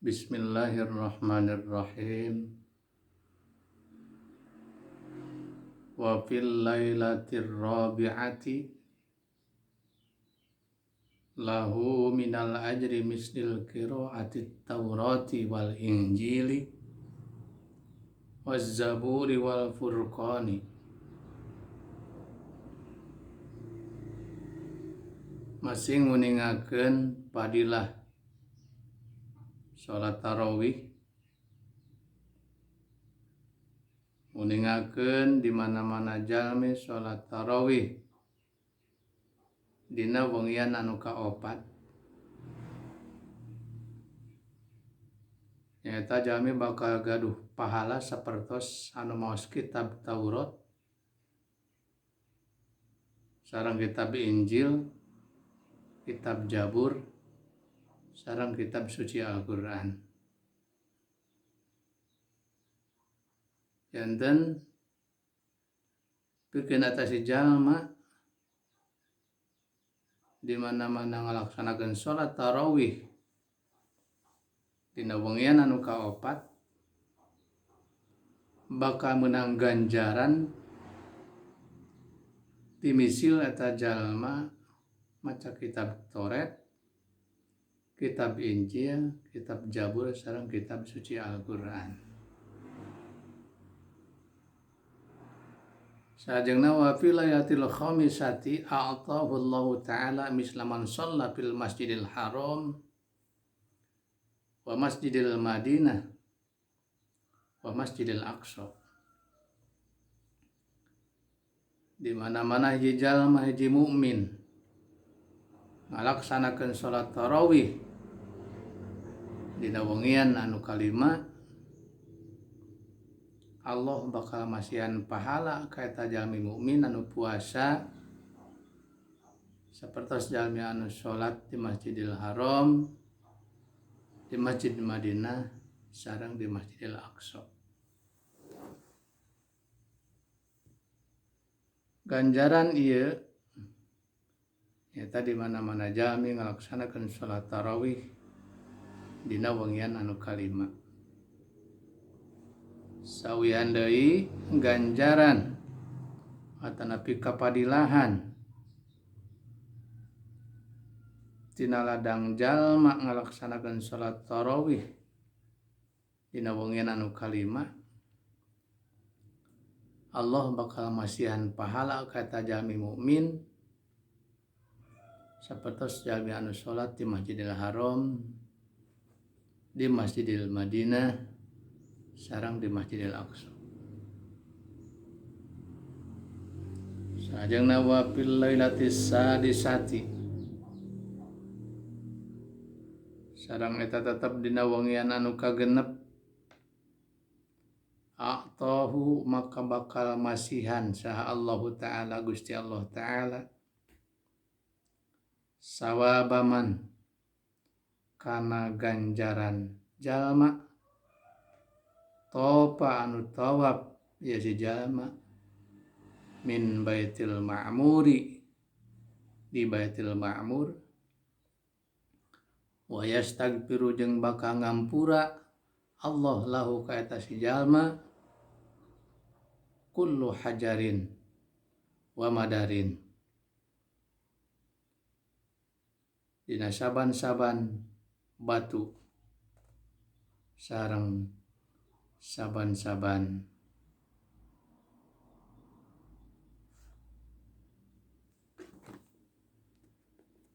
Bismillahirrahmanirrahim. Wa fil lailatir rabi'ati lahu minal ajri mislil qiraati taurati wal injili waz zaburi wal furqani. Masih nguningakeun padilah salat tarawih, nguningakeun di mana-mana jalmi salat tarawih dina wengian anu kaopat, nyaeta jalmi bakal gaduh pahala sapertos anu maos kitab Taurat sareng kitab Injil, kitab Jabur, sareng kitab suci Al-Qur'an. Janten pikeun eta si jalma di mana-mana ngalaksanakeun salat tarawih dina wengian anu kaopat bakal meunang ganjaran timisil eta jalma maca kitab Taurat, kitab Injil, kitab Jabur sareng kitab suci Al-Qur'an. Sajengna wa fi lailatil khamisati a'tahu Allahu ta'ala misla man shalla fil Masjidil Haram wa Masjidil Madinah wa Masjidil Aqsa. Di mana-mana hiji jalma hiji mukmin ngalaksanakeun salat tarawih dina wengian anu kalima, Allah bakal masihan pahala ka eta jalmi mukmin anu puasa sapertos jalmi anu salat di Masjidil Haram, di Masjid Madinah, sareng di Masjidil Aqsa. Ganjaran ieu nyaeta di mana-mana jalmi ngalaksanakeun salat tarawih dina wengian anu kalima. Sawihan deui ganjaran atanapi kapadilahan tina ladang jalma ngalaksanakeun salat tarawih dina wengian anu kalima, Allah bakal masihan pahala ka eta jalmi mukmin sapertos jalmi anu salat di Masjidil Haram, di Masjidil Madinah, sareng di Masjidil Aqsa. Sajengna wa fil lailatis sadisati sareng eta tetep dina wengian anu kagenep, a'tahu maka bakal masihan saha Allahu ta'ala Gusti Allah ta'ala sawabaman kana ganjaran jalma topa anu tawaf ya si jalma min baitil ma'muri di baitil ma'mur, wa yastaghfiru jeung bakal ngampura Allah lahu ka eta si jalma kullu hajarin wa madarin dina saban-saban batu sareng saban-saban